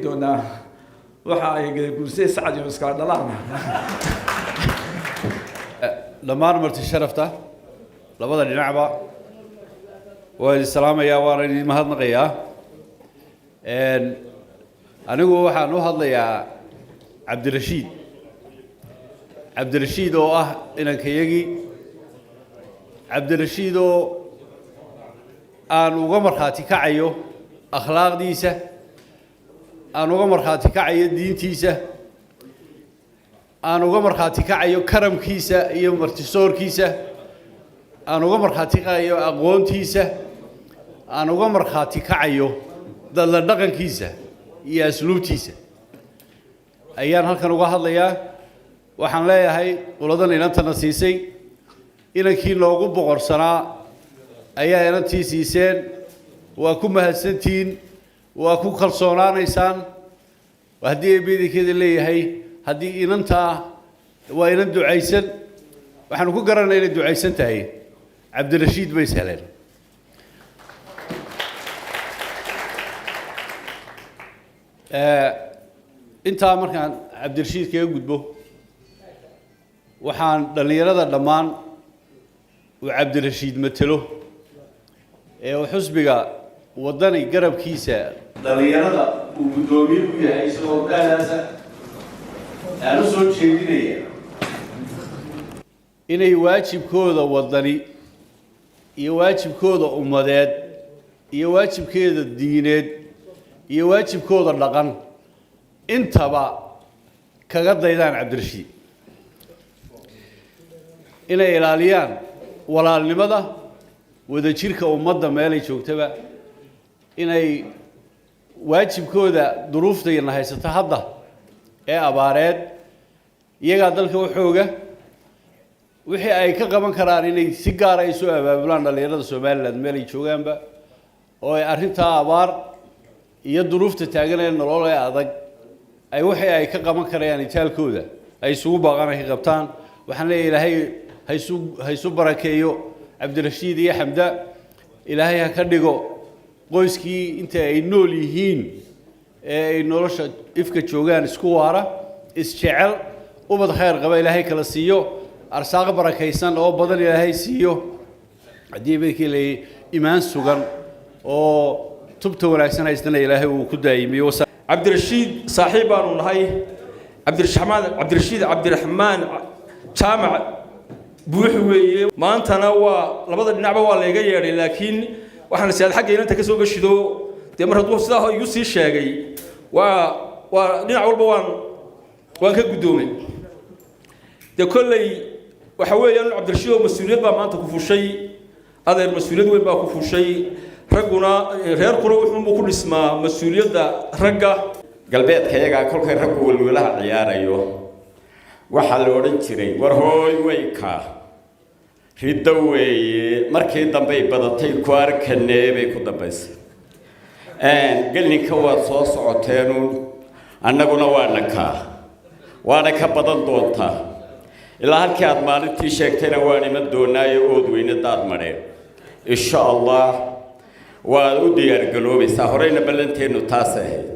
Doonaa waxa ay Gadaguursay Sacad iyo iskala dhalaan. Dhammaan marti sharafta labada dhinacba waa idin salaamayaa, waana idin mahadnaqayaa. Anigu waxaan u hadlayaa Cabdirashiid, Cabdirashiid oo ah inankayagii, Cabdirashiid oo aan uga markhaati kacayo akhlaaqdiisa, aan uga markhaati kacayo diintiisa, aan uga markhaati kacayo karamkiisa iyo martisoorkiisa, aan uga markhaati kacayo aqoontiisa, aan uga markhaati kacayo dadla dhaqankiisa iyo asluubtiisa ayaan halkan uga hadlayaa. Waxaan leeyahay qoladan inantana siisay, inankii noogu boqorsanaa ayaa inantii siiseen. Waa ku mahadsantihiin, waa ku kalsoonaanaysaan haddii ay beedankeeda leeyahay. Haddii inantaa waa inan ducaysan, waxaanu ku garanay inay ducaysan tahay, Cabdirashiid bay isheleen. Intaa markaan Cabdirashiid kaga gudbo, waxaan dhallinyarada dhammaan uu Cabdirashiid matelo ee uu xusbiga Waddani garabkiisa dhallinyarada uu guddoomiye ku yahay isagoo daadaasa aan u soo jeedinaya inay waajibkooda waddani iyo waajibkooda ummadeed iyo waajibkeeda diineed iyo waajibkooda dhaqan intaba kaga daydaan Cabdirashiid, inay ilaaliyaan walaalnimada, wadajirka ummadda meelay joogtaba, inay waajibkooda duruuftayna haysato hadda ee abaareed iyagaa dalka u xooga wixii ay ka qaban karaan inay si gaara isu abaabulaan dhallinyarada Somaliland meel ay joogaanba, oo ay arrintaa abaar iyo duruufta taagan ee nolol ee adag ay wixii ay ka qaban karayaan itaalkooda ay isugu baaqaan, ay ka qabtaan. Waxaan leeyahay Ilaahay haysu barakeeyo Cabdirashiid iyo Xamda. Ilaahay ha ka dhigo qoyskii inta ay nool yihiin ee ay nolosha ifka joogaan isku waara, isjecel, ubad khayr qaba Ilaahay kala siiyo, arsaaq barakaysan oo badan Ilaahay siiyo, haddii markii la imaan sugan oo tubta wanaagsan haystana Ilaahay uu ku daayimiyo. Cabdirashiid saaxiib baanu nahay. Cabdiraxmaan, Cabdirashiid Cabdiraxmaan Jaamac Buux weeye. Maantana waa labada dhinacba waa layga yeedhay, laakiin waxaan siyaad xagga inanta ka soo gashido. Dee mar hadduu sidaa igu sii sheegay, waa dhinac walba waan ka guddoomay. Dee kolley waxa weeyaan, Cabdirashiid oo mas-uuliyad baa maanta ku fushay, adeer, mas-uuliyad weyn baa ku fushay. Ragguna, reerkuna wuxuunbuu ku dhismaa mas-uuliyadda ragga. Galbeedka iyagaa kolkay raggu welwelaha ciyaarayo waxaa la odhan jiray, "War hooy, weyka riddo weeye." Markii dambey badatay, "Ku arkanee" bay ku dambaysay. Gelinka waad soo socoteenuun, annaguna waana kaa, waana ka badan doontaa ilaa halkii aad maalintii sheegtayna waan iman doonaayo. Ood weyne daad madheen, insha Allah waad u diyaargaloobaysaa. Horeyna ballanteennu taas ahayd.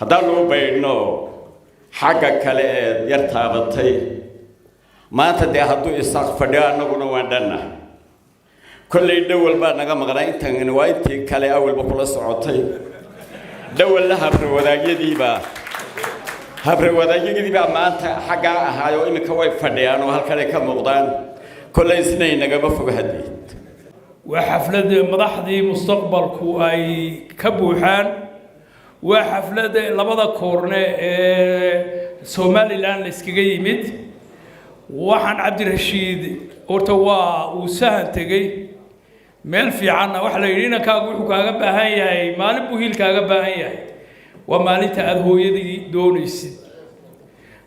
Haddaanu u baydhno xagga kale eed yar taabatay maanta, dee hadduu Isaaq fadhiyo, annaguna waan dhanna. Kollay dhowal baa naga maqnaa, intan waa intii kale awalba kula socotay. Dhowalna habrawadaagiyadiibaa maanta xaggaa ahaayoo iminka way fadhiyaan oo halkanay ka muuqdaan. Kollay isnay nagama fogo haddeed. Waa xaflad madaxdii mustaqbalku ay ka buuxaan. Waa xaflad labada koorne ee Somaliland la iskaga yimid. Waxaan Cabdirashiid horta waa uu sahan tegey meel fiicanna. Waxaa la yidhi, inankaagu wuxuu kaaga baahan yahay maalin buu hiil kaaga baahan yahay, waa maalinta aada hooyadii doonaysid.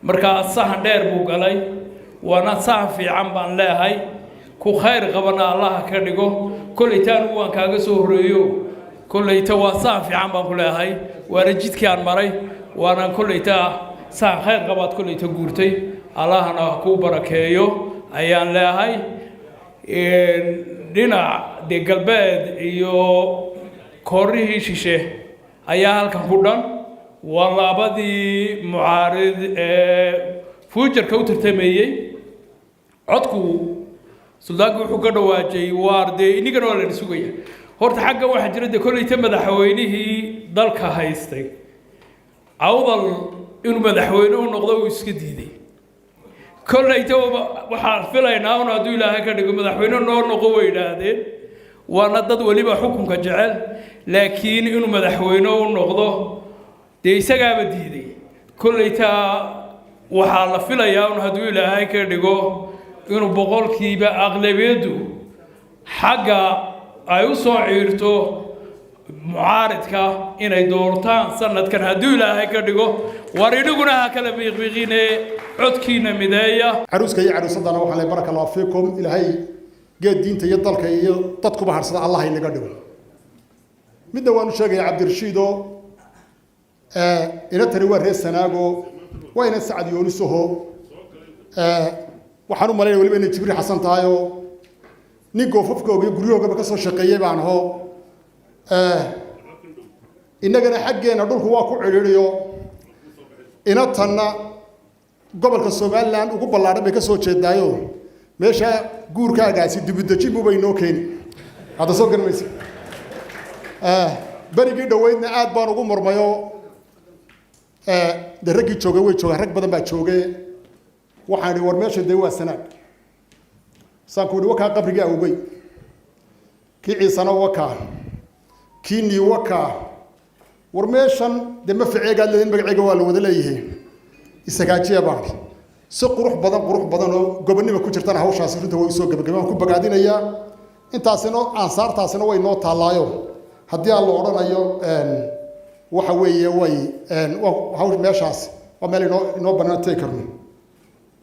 Markaa sahan dheer buu galay, waana sahan fiican baan leehay. Ku khayr qabana Allaha ka dhigo. Kollayta anigu waan kaaga soo horreeyo, kollayta waa sahan fiican baan ku leehay, waana jidkii aan maray, waana kollayta sahan khayr qabaad kollayta guurtay. Allahna kuu barakeeyo ayaan leehay. Dhinac dee galbeed iyo koorihii shishe. Ayaa halkan ku dhan waa labadii mucaarid ee future-ka u tartamayey. Codku suldaanku wuxuu ka dhawaajay waar dee inigana waa lana sugaya. Horta xagga waxaa jira dee kolleyta madaxweynihii dalka haystay Awdal inuu madaxweyne u noqdo uu iska diiday. Kolleyta waxaan filaynaa un hadduu Ilaahay ka dhigo madaxweyne noo noqo way yidhaahdeen, waana dad weliba xukunka jecel, laakiin inuu madaxweyne u noqdo dee isagaaba diiday. Kolleyta waxaa la filayaa un hadduu Ilaahay ka dhigo inuu boqolkiiba aqlabiyaddu xagga ay u soo ciirto mucaaridka inay doortaan sanadkan hadduu Ilaahay ka dhigo. War iniguna ha kala biiqbiiqine, codkiina mideeya. Caruuska iyo caruusadana waxaan leeyahay baraka Allahu fiikum. Ilaahay geed diinta iyo dalka iyo dadkuba harsada Allah inaga dhigo. Midna waanu sheegaya Cabdirashiido, ina tani waa reer Sanaago, waa ina Sacad Yoonisaho. Waxaan u malaynaya weliba inay Jibriil Xasan tahayoo nin goofafkooga iyo guryahoogaba ka soo shaqeeyey baan aho. Innagana xaggeenna dhulku waa ku cidhiidhiyo, inatanna gobolka Somaliland ugu ballaadhan bay ka soo jeedaayo. Meesha guurkaagaasi dibudejin buubay noo keeni hadda, soo garmaysa. Berigii dhoweydna aad baan ugu murmayo. De raggii joogay way joogaan, rag badan baa jooge. Waxaan idhi, war meesha dee waa Sanaag. Saan ku idhi, wakaa qabrigii awogey, kii Ciisana wakaa, kii nii wakaa. War meeshan dee ma ficeegaad leedin, magaceega waa la wada leeyahay, isagaajiya baan idhi. Si qurux badan, qurux badan oo gobonnima ku jirtana hawshaasi runta way usoo gebagabay. Waan ku bogaadinayaa intaasina. Ansaartaasina way noo taallaayo haddii aan la odhanayo waxa weeye way haw meeshaas waa meel inoo bannaan tegi karno.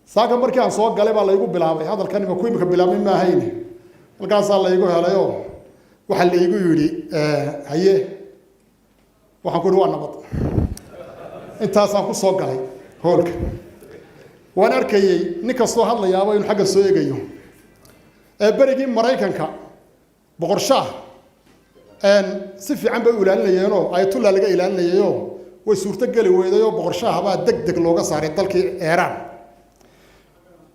Saaka markii aan soo galay baa laygu bilaabay hadalkan ima ku imika bilaabmay ma ahayn. Halkaasaa laygu helayoo waxaa laygu yidhi, haye. Waxaan ku idhi waa nabad. Intaasaan ku soo galay hoolka. Waan arkayey nin kastoo hadlayaaba inuu xagga soo eegayo. Ee berigii Maraykanka boqor Shaah si fiican bay u ilaalinayeenoo Ayatullah laga ilaalinayayoo way suurto geli weydayoo boqor Shaah baa deg deg looga saaray dalkii Eeraan.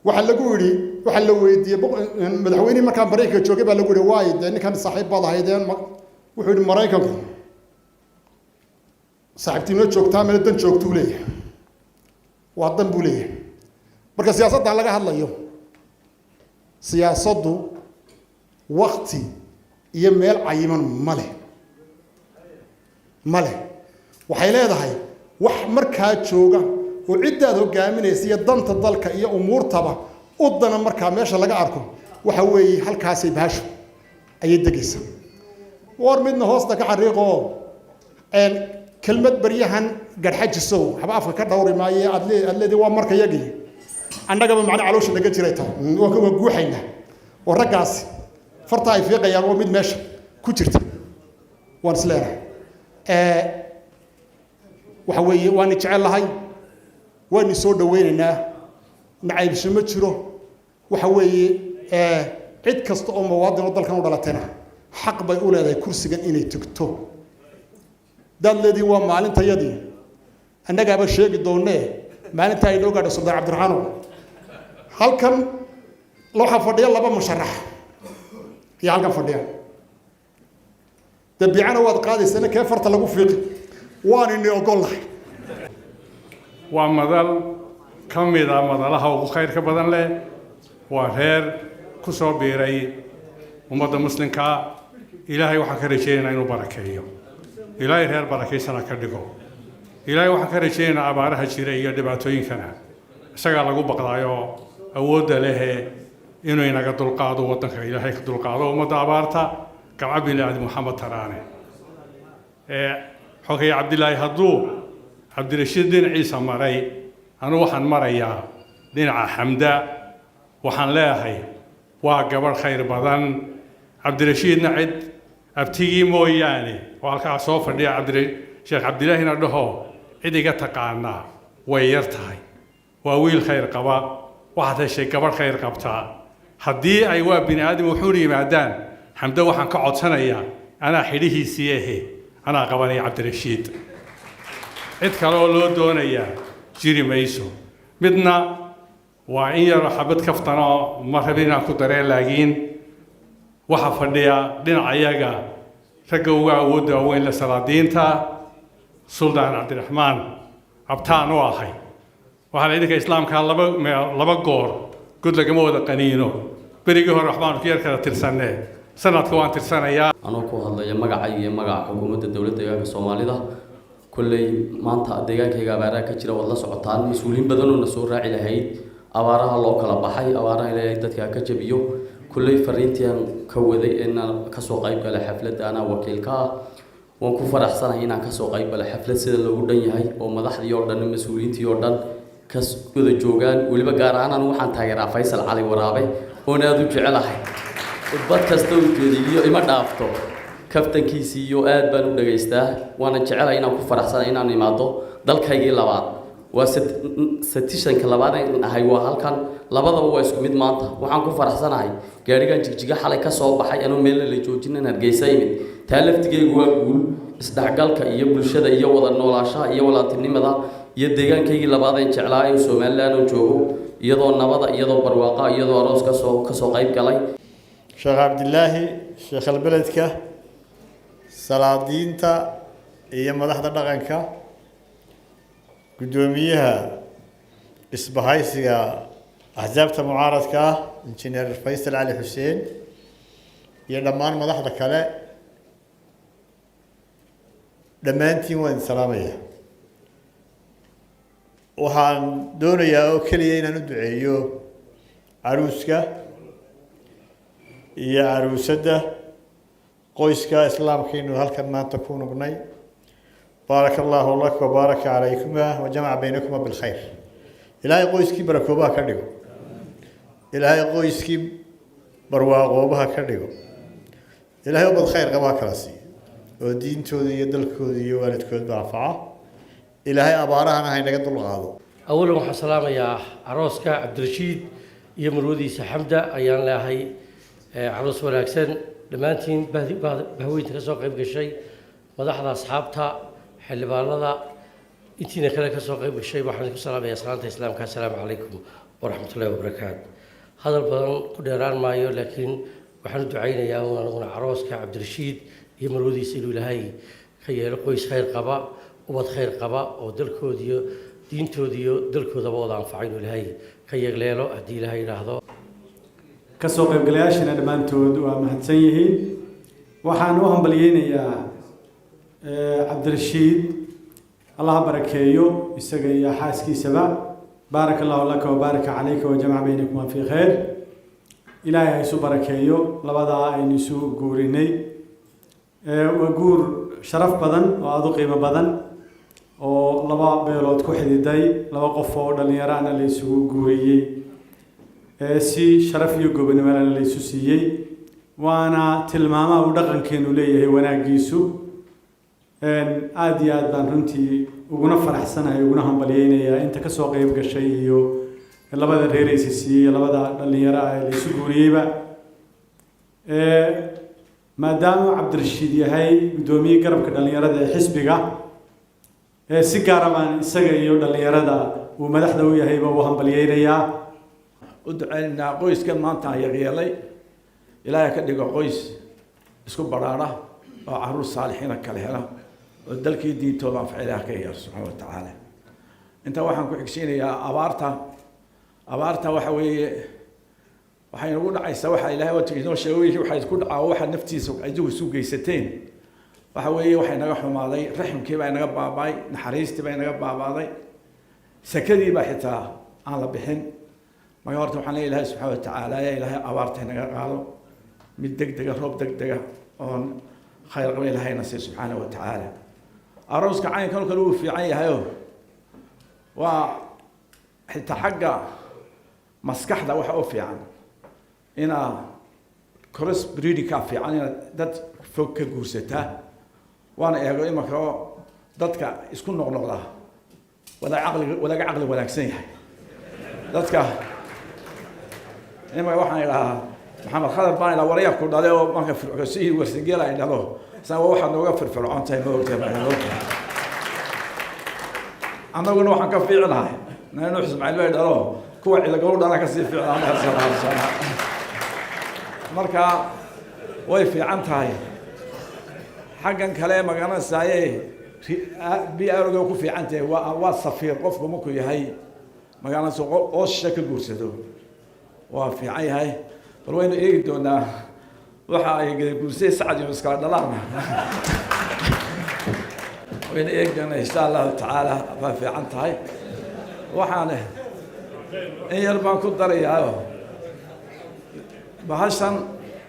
Waxaa lagu yidhi, waxaa la weydiiyey madaxweynihii markaa Maraykanka joogay baa lagu yidhi, waay dee ninkan saaxiib baad ahaydeen. Wuxuu yidhi, Maraykanku saaxiibtinimo joogtaa meel dan joogtuu leeyahay, waa dan buu leeyahay. Marka siyaasaddan laga hadlayo, siyaasaddu wakti iyo meel cayiman ma leh, ma leh. Waxay leedahay wax markaa jooga oo ciddaad hogaaminaysa iyo danta dalka iyo umuurtaba u dana. Markaa meesha laga arko waxa weeye halkaasay bahashu ayay degaysa. War midna hoosta ka xariiqoo, kelmad baryahan garxajisow waxba afka ka dhawri maaye. Aad lee aad leedii waa marka yagii annagaba macna caloosha naga jiray tahay, waa guuxaynaa oo raggaasi farta ay fiiqayaan waa mid meesha ku jirta. Waan is leenahay waxa weeye waani jecel lahay, waani soo dhawaynaynaa, nacaybsho ma jiro. Waxa weeye cid kasta oo muwaadin oo dalkan u dhalatayna xaq bay u leedahay kursigan inay tegto. Daad leediin waa maalintayadii, annagaaba sheegi doonee maalinta ay noo gaadho. Suldaan Cabdiraxaanow, halkan waxaa fadhiya laba musharax iyo halkan fadhiya dabiicana waad qaadaysana kee farta lagu fiiqi waan ini ogol lahay. Waa madal ka mid a madalaha ugu khayrka badan leh. Waa reer ku soo biiray ummadda muslimkaa. Ilaahay waxaan ka rajaynaynaa inuu barakeeyo. Ilaahay reer barakaysana ka dhigo. Ilaahay waxaan ka rajaynaynaa abaaraha jira iyo dhibaatooyinkana isagaa lagu baqdaayoo awoodda lehe inuu inaga dulqaado waddanka. Ilaahay ka dulqaado ummadda abaarta. Gamca biniaadi Moxamed Taraane xogay Cabdilaahi, hadduu Cabdirashiid dhinaciisa maray, anu waxaan marayaa dhinaca Xamda. Waxaan leeyahay waa gabadh khayr badan. Cabdirashiidna cid abtigii mooyaane oo halkaa soo fadhiya Cabdi Sheekh Cabdilaahina dhaho cid iga taqaanaa way yar tahay. Waa wiil khayr qaba. Waxaad heshay gabadh khayr qabtaa. Haddii ay waa bini aadam wuxuuna yimaadaan, Xamdo waxaan ka codsanayaa anaa xidhihiisii ahe. Anaa qabanaya Cabdirashiid, cid kale oo loo doonayaa jiri mayso. Midna waa in yaroo xabad kaftanoo ma rabin inaan ku dareen, laakiin waxaa fadhiya dhinacayaga ragga uga awoodda waaweyn la salaadiinta. Suldaan Cabdiraxmaan abtaan u ahay. Waxaa la idinka islaamka laba meel laba goor god lagama wada qaniino. Berigii hore waxbaanu ku yar kala tirsannee, sanadka waan tirsanayaa. Anoo ku hadlaya magacayga iyo magaca xukuumadda dowladda deegaanka Soomaalida, kolley maanta deegaankayga abaaraha ka jira waad la socotaan. Mas-uuliyiin badanoo na soo raaci lahayd abaaraha loo kala baxay, abaaraha Ilaahay dadka ka jabiyo. Kolley fariintian ka waday inaan kasoo qayb galay xafladda, anaa wakiil ka ah. Waan ku faraxsanahay inaan kasoo qayb galay xaflad sida loogu dhan yahay oo madaxdii oo dhan, mas-uuliyiintii oo dhan ka wada joogaan. Weliba gaar ahaan anigu waxaan taageeraa Faysal Cali Waraabe oon aada u jecelahay. Khudbad kasta uu jeediyo ima dhaafto, kaftankiisii iyo aad baan u dhagaystaa, waana jecelahay inaan ku faraxsanahay inaan imaado dalkaygii labaad. Waa citizenka labaad aan ahay, waa halkan, labadaba waa isku mid. Maanta waxaan ku faraxsanahay gaadhigan Jigjiga xalay ka soo baxay anuu meelna la joojinin Hargeysa imid. Taa laftigeygu waa guul. Isdhexgalka iyo bulshada iyo wada noolaashaha iyo walaaltinimada iyo deegaankaygii labaad een jeclaa ee Somaliland oo joogo, iyadoo nabada, iyadoo barwaaqa, iyadoo aroos kasoo qayb galay. Sheekh Cabdilaahi, sheekh albeledka, salaadiinta iyo madaxda dhaqanka, guddoomiyaha isbahaysiga axsaabta mucaaradka ah, Injineer Faysal Cali Xuseen, iyo dhammaan madaxda kale, dhammaantiin waan idin salaamaya. Waxaan doonayaa oo keliya inaan u duceeyo caruuska iyo caruusadda, qoyska islaamkaynu halkan maanta ku nugnay. Baaraka allahu lak wabaaraka calaykuma wajamaca baynakuma bilkhayr. Ilaahay qoyskii barakoobaha ka dhigo, Ilaahay qoyskii barwaaqoobaha ka dhigo, Ilaahay ubad khayr qabaha kala siiyo oo diintooda iyo dalkooda iyo waalidkoodba anfaca. Ilaahay abaarahana haynaga dulqaado. Awalan waxaan salaamayaa arooska Cabdirashiid iyo marwadiisa Xamda. Ayaan leeahay caroos wanaagsan dhammaantiin. Bahweynta ka soo qayb gashay, madaxda, asxaabta, xildhibaanada, intiina kale ka soo qayb gashay, waxaan ku salaamayaa salaanta islaamka: assalaamu calaykum waraxmatullahi wabarakaatu. Hadal badan ku dheeraan maayo, laakiin waxaan u ducaynayaa un aniguna carooska Cabdirashiid iyo marwadiisa inuu Ilaahay ka yeelo qoys khayr qaba, ubad khayr qaba oo dalkooda iyo diintooda iyo dalkoodaba wada anfaca inuu Ilaahay ka yeegleelo, haddii Ilaahay yidhaahdo. Kasoo qaybgalayaashana dhammaantood waa mahadsan yihiin. Waxaan u hambalyeynayaa Cabdirashiid, Allah ha barakeeyo isaga iyo xaaskiisaba. Baaraka allahu laka wabaaraka calayka wajamaca baynakuma fii khayr. Ilaahay ha isu barakeeyo labadaa aynu isu guurinay. Waa guur sharaf badan oo aada u qiimo badan oo laba beelood ku xididay, laba qof oo dhallinyaraana la isugu guuriyey, si sharaf iyo gobonimona la isu siiyey. Waana tilmaamaha uu dhaqankeenu leeyahay wanaaggiisu. Aada iyo aad baan runtii uguna faraxsanahay, uguna hambalyeynayaa inta kasoo qeyb gashay iyo labada reeraysa siiyey iyo labada dhallinyaro ah ee la isu guuriyeyba. Maadaama Cabdirashiid yahay guddoomiye garabka dhallinyarada ee xisbiga, si gaara baan isaga iyo dhallinyarada uu madaxda u yahayba uu hambalyeynayaa. U duceynaynaa qoyskan maanta aan yaryeelay. Ilaahay ka dhigo qoys isku baraara oo caruur saalixiina kala hela oo dalkii diintooda anfaca Ilaah ka yeelo subxaana wa tacaala. Intaa waxaan ku xigsiinayaa abaarta. Abaarta waxa weeye waxay nagu dhacaysaa waxa Ilaahay wata inoo sheegay, wixii waxay ku dhacaa waxa naftiisa adigu isu geysateen. Waxa weeye waxay naga xumaaday, raximkii baa inaga baaba'ay, naxariistii baa inaga baaba'day, sakadii baa xitaa aan la bixin. Marka horta waxaan leeyahay Ilaahay subxaana wa tacaala ya Ilaahay abaarta inaga qaado, mid deg dega, roob deg dega oon khayr qaba Ilaahayna siiyo subxaana wa tacaala. Arooska caynkan oo kale wuu fiican yahayo, waa xitaa xagga maskaxda waxa u fiican inaa cross breeding-ka fiican, inaad dad fog ka guursataa. Waana eego imanka oo dadka isku noqnoqda wada caqli, wadaga caqli wanaagsan yahay. Dadka imanka waxaan idhahaa Maxamed Khadar baan ilaa warayaa ku dhalay oo marka fircoosihii Warsangeel ay dhalo isna waa waxaad nooga firfircoon tahay, ma ogtahay? Annaguna waxaan ka fiicnahay Nuux Ismaaciil bay dhalo, kuwa Ciidagalo dhala ka sii fiicnaa. Marka way fiican tahay. Xaggan kale magaranaysaye b rga ku fiican tahay, waa safiir. Qofku markuu yahay magaranaysa oo shisha ka guursado waa fiican yahay. Bal waynu eegi doonaa waxa ay guursay Sacad iyo iskala dhalaan. Waynu eegi doonaa, insha Allahu tacaala. Waa fiican tahay. Waxaan in yar baan ku darayaayo bahashan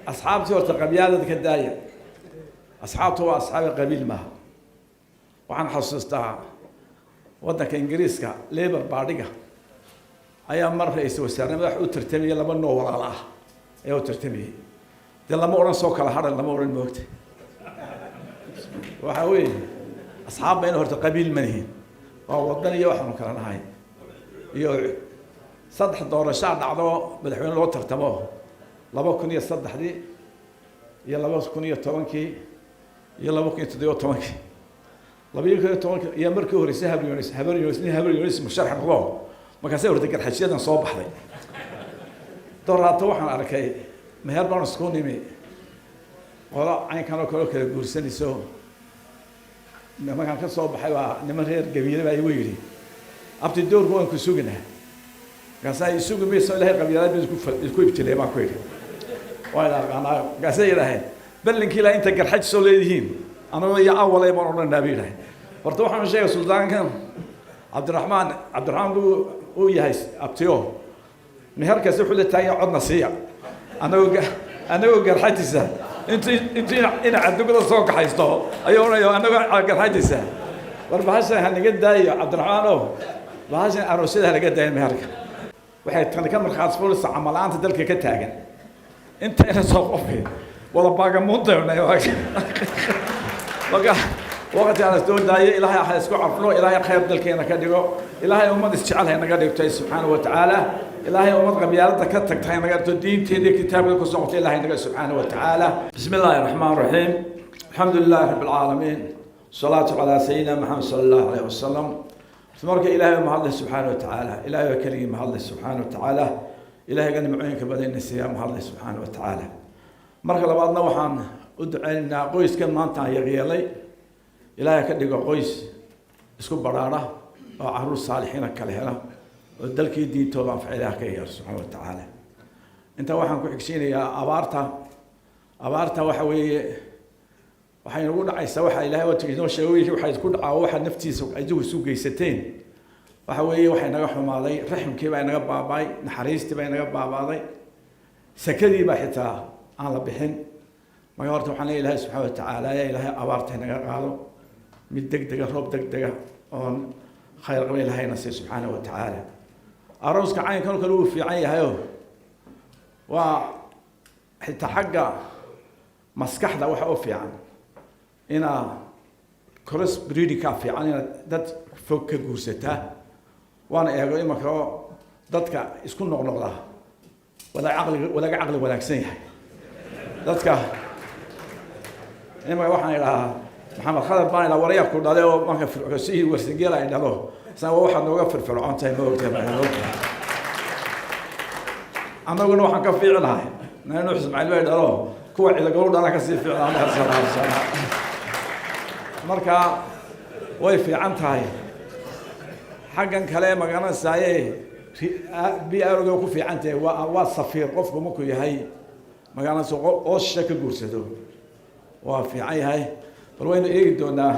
asxaabtii horta qabyaalada ka daaya. Asxaabtu waa asxaabi, qabiil maaha. Waxaan xasuustaa waddanka Ingiriiska Labour Party-ga ayaa mar ra-iisul wasaare madax u tartamayay, laba noo walaal ah ayaa u tartamayay. Dee lama odhan soo kala hadhan, lama odhan, moogta. Waxa weeye asxaab bayna horta qabiil ma nihin, waa wadan iyo waxaanu kala nahay. Iyo saddex doorashaa dhacdo madaxweyne loo tartamo, 2003-dii iyo 2010-kii iyo 2017-kii. 2010-kii iyo markii horreysay Habar Yunis nin Habar Yunis musharax noqdo, markaasay horta Garxashiyadan soo baxday. Doraato waxaan arkay meher baan isku nimi, qolo caynkan oo kale oo kala guursanayso. Nimankaan ka soo baxay baa niman reer Gabiile baa igu yidhi, "Abti, doorku waan ku suginaa." Markaasaa isugi mayso, Ilahay qabyaalad isku ibtilay baan ku yidhi, waa ila aqaanaayo. Markaasay yidhaaheen, "Ballinkii ilaa inta Garxaj soo leedihiin, anagoo iyo awalay baan odhanaa," bay yidhaaheen. Horta waxaan sheegay suldaankan Cabdiraxmaan, Cabdiraxmaan buu uu yahay abtiyo. Meherkaasi wuxuu la taagan codna siiya, anagoo Garxajisa intu ina cadugada soo kaxaysto ayuu odhanaya anagoo Garxajisa. War bahashan ha naga daayo, Cabdiraxmaan o, bahashan aroosyada ha naga daayo. Meherka waxay tani ka markhaati furaysaa camal-aanta dalka ka taagan. Intayna soo qofay wada baagamuuntaynay. Marka waqti aan soo daayo, Ilaahay ha isku carfno, Ilaahay khayr dalkeena ka dhigo, Ilaahay ummad isjecel ha naga dhigto subxaana wa tacaala, Ilaahay ummad qabyaalada ka tagta ha naga dhigto, diinteeda iyo kitaabkeeda ku socoto Ilaahay naga subxaana wa tacaala. Bismi illaahi raxmaan raxiim, alxamdu lilaahi rabbi alcaalamiin, salaatu calaa sayidina Maxamed sala Allahu alayhi wasalam. Marka Ilaahay mahadleh subxaana wa tacaala. Ilaahay waa keligii mahadleh subxaana wa tacaala. Ilaahayga nimcooyinka badanna siiyaa mahadleh subxaana wa tacaala. Marka labaadna waxaan u ducaynaynaa qoyskan maanta aan yaqiyeelay. Ilaahay ka dhigo qoys isku baraara oo caruur saalixiina kala hela oo dalkii diintooda anfaca Ilaah ka yeelo subxaana wa tacaala. Intaa waxaan ku xigsiinayaa abaarta. Abaarta waxa weeye waxay nagu dhacaysaa waxa Ilaahay wata inoo sheegay, waxay isku dhacaa waxa naftiisa adigu isu geysateen. Waxa weeye waxay naga xumaaday, raximkii baa inaga baaba'ay, naxariistii baa inaga baaba'day, sakadii baa xitaa aan la bixin. Marka horta waxaan leeyahay Ilaahay subxaana wa tacaala ya Ilaahay abaarta inaga qaado, mid deg dega, roob deg dega oon khayr qaba Ilaahayna siiyo subxaana wa tacaala. Arooska caynkan oo kale wuu fiican yahayo, waa xitaa xagga maskaxda waxa u fiican inaa cross breeding-ka fiican, inaad dad fog ka guursataa. Waana eego imanka oo dadka isku noqnoqda wada caqli, wadaga caqli wanaagsan yahay. Dadka imanka waxaan idhahaa Maxamed Khadar baan ilaa warayaa ku dhalay oo marka fircoosihii Warsangeel ay dhalo, isna waa waxaad nooga firfircoon tahay, ma ogtahay? Annaguna waxaan ka fiicnahay Nuux Ismaaciil bay dhalo, kuwa Ciidagalo dhala ka sii fiicnaa. Marka way fiican tahay. Xaggan kale magaranaysaye b rga ku fiican tahay, waa safiir. Qofku markuu yahay magaranaysa oo shisha ka guursado waa fiican yahay. Bal waynu eegi doonaa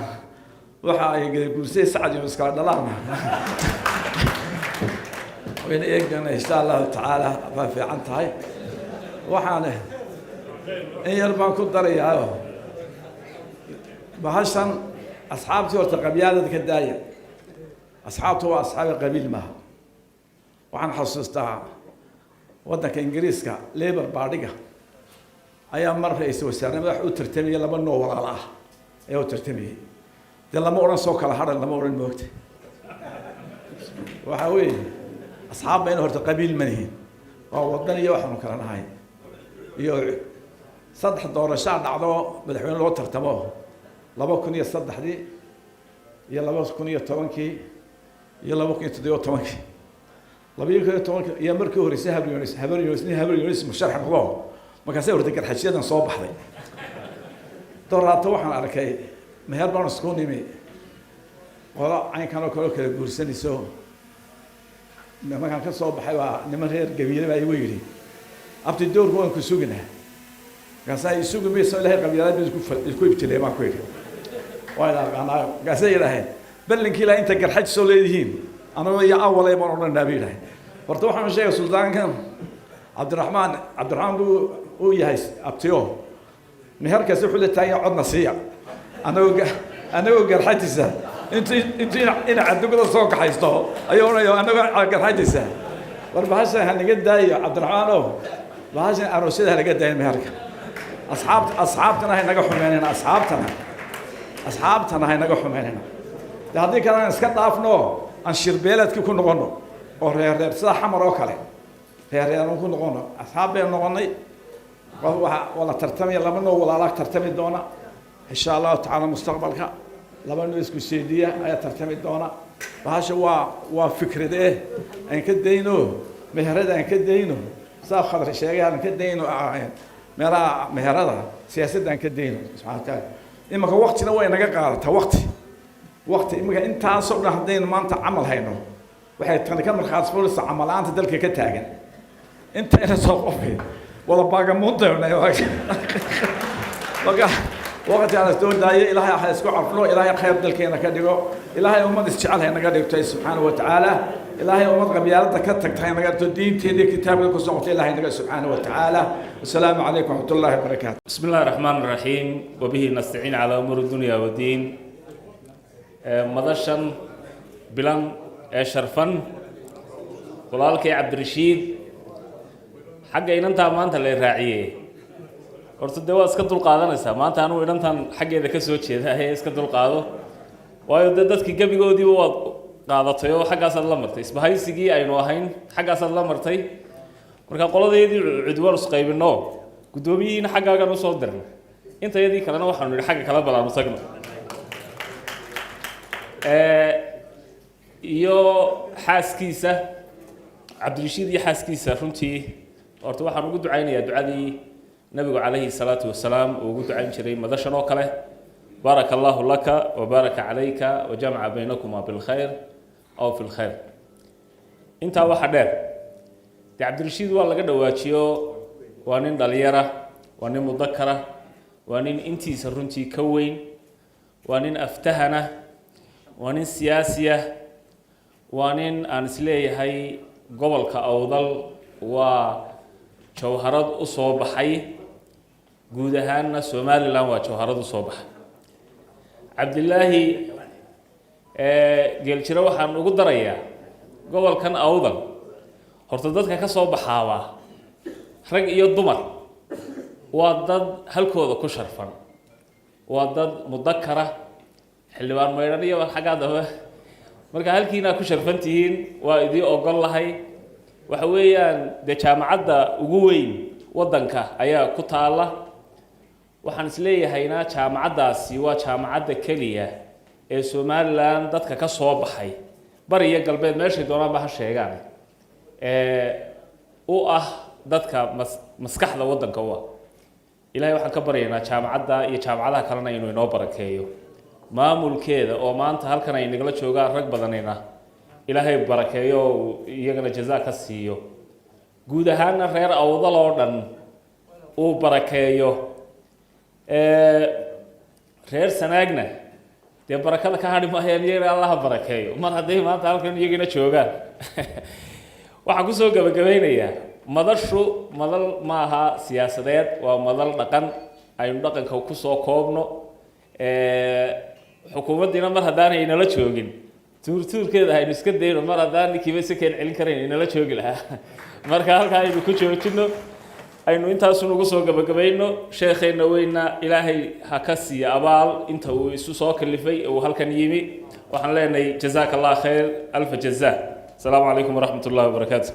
waxa ay guursay Sacad iyo iskala dhalaan. Waynu eegi doonaa, insha Allahu tacaala. Waa fiican tahay. Waxaan in yar baan ku darayaayo bahashan asxaabtii horta qabyaalada ka daaya. Asxaabtu waa asxaabi, qabiil maaha. Waxaan xasuustaa waddanka Ingiriiska Labour Party-ga ayaa mar ra-iisul wasaare madax u tartamayay, laba noo walaal ah ayaa u tartamayay. Dee lama odhan soo kala hadhan, lama odhan, moogta. Waxa weeye asxaab bayna horta qabiil ma nihin, waa wadan iyo waxaanu kala nahay. Iyo saddex doorashaa dhacdo madaxweyne loo tartamo, 2003-dii iyo 2010-kii iyo 2017-kii. 2010-kii iyo markii horreysay Habar Yunis, Habar Yunis, nin Habar Yunis musharax noqdo, markaasay hortay Garxajiyadan soo baxday. Doraato waxaan arkay meher baan isku nimi, qolo caynkan oo kale oo kala guursanayso. Markaan ka soo baxay baa niman reer Gabiile baa igu yidhi, "Abti, doorku waan ku suginaa." Markaasaa isugi mayso, Ilahay qabyaalad isku ibtilay baan ku yidhi, waa ila aqaanaayo. Markaasay yidhaaheen, "Ballinkii ilaa inta Garxaj soo leedihiin, anagoo iyo awalay baan odhanaa," bay yidhaaheen. Horta waxaan sheegay suldaankan Cabdiraxmaan, Cabdiraxmaan buu uu yahay abtiyo. Meherkaasi wuxuu la taagan codna siiya, anagoo Garxajisa intu ina cadugada soo kaxaysto ayuu odhanaya anagoo Garxajisa. War bahashan ha naga daayo, Cabdiraxmaan o, bahashan aroosyada ha naga daayo, meherka asxaabtana ha naga xumeynayna, asxaabtana ha naga xumeynayna. De haddii kale aan iska dhaafno, aan shirbeeleedkii ku noqono oo reer reer, sida Xamar oo kale, reer reer aan ku noqono. Asxaab baynu noqonay, waxa waa la tartamaya, laba noo walaalaa tartami doona insha Allahu tacaala mustaqbalka, laba noo isku seediya ayaa tartami doona. Bahasha waa fikrad eh, aan ka dayno meherada, aan ka dayno, saa Khadar sheegay, aan ka dayno meelaha meherada, siyaasadda aan ka dayno. Subxana wataala, imanka waqtina way naga qaadataa, waqti imanka intaasoo dhan haddaynu maanta camal hayno, waxay tani ka markhaati furaysaa camal la'aanta dalka ka taagan. Intayna soo qofi wada baagamuntayna. Marka waqti aan soo daayo, Ilaahay ha isku caflo, Ilaahay khayr dalkeena ka dhigo, Ilaahay ummad isjecel ha naga dhigto subxaana wa tacaala, Ilaahay ummad qabyaalada ka tagta ha naga dhigto, diinteeda iyo kitaabkeeda ku socoto Ilaahay naga subxaana wa tacaala. Wasalaamu calaykum waraxmat ullaahi wabarakaatu. بسم الله الرحمن الرحيم وبه نستعين على أمور الدنيا والدين. Madashan bilan ee sharfan, walaalkay Cabdirashiid, xagga inantaa maanta la raaciyey, horta dee waa iska dulqaadanaysaa. Maanta anugu inantan xaggeeda ka soo jeeda ee iska dulqaado, waayo dee dadkii gebigoodiiba waad qaadatay oo xaggaasaad la martay, isbahaysigii aynu ahayn xaggaasaad la martay. Marka qoladeedii cud waan isqaybino, guddoomiyihiina xaggaagan usoo dirnay, intayadii kalena waxaanu nidhi xagga kala balaanu tagno. Iyo xaaskiisa, Cabdirashiid iyo xaaskiisa, runtii horta waxaan ugu ducaynayaa ducadii nabigu calayhi salaatu wasalaam uu ugu ducayn jiray madashan oo kale: "Baaraka Allahu laka wa baaraka calayka wa jamaca baynakuma bilkhayr aw fi lkhayr." Intaa waxaa dheer, dee Cabdirashiid waa laga dhawaajiyo, waa nin dhalinyara, waa nin mudakara, waa nin intiisa runtii ka weyn, waa nin aftahana, waa nin siyaasiya, waa nin aan isleeyahay gobolka Awdal waa jawharad u soo baxay, guud ahaanna Somaliland waa jawharad u soo baxay. Cabdilaahi Geeljire waxaan ugu darayaa, gobolkan Awdal horta dadka ka soo baxaabaa, rag iyo dumar, waa dad halkooda ku sharfan, waa dad mudakara. Xildhibaan Maydhan iyo xaggaa dambe, marka halkiinaa ku sharfan tihiin, waa idii ogol lahay. Waxa weeyaan dee jaamacadda ugu weyn waddanka ayaa ku taalla. Waxaan isleeyahayna jaamacaddaasi waa jaamacadda keliya ee Somaliland dadka ka soo baxay, bari iyo galbeed meeshay doonaanba ha sheegaan, ee u ah dadka maskaxda waddanka u ah. Ilahay waxaan ka baryaynaa jaamacadda iyo jaamacadaha kalena inuu inoo barakeeyo, maamulkeeda oo maanta halkan ay nagala joogaan rag badanina Ilaahay barakeeyo oo uu iyagana jazaa ka siiyo, guud ahaanna reer Awdal oo dhan uu barakeeyo. Reer Sanaagna dee barakada ka hadhi maayaan, iyagana Allaha barakeeyo mar hadday maanta halkan iyagina joogaan. Waxaan kusoo gabagabeynayaa, madashu madal maaha siyaasadeed, waa madal dhaqan. Aynu dhaqanka kusoo koobno. Xukuumaddiina mar haddaanay inala joogin, tuurtuurkeeda aynu iska dayno. Mar haddaan ninkiiba si keen celin karayn inala joogi lahaa, marka halkaa aynu ku joojino, aynu intaasun ugu soo gabagabayno. Sheekheenna weyna Ilaahay ha ka siiya abaal inta uu isu soo kalifay uu halkan yimi. Waxaan leenahay jazaaka Allah khayr alfa jazaa. Asalaamu calaykum waraxmat ullahi wabarakaatu.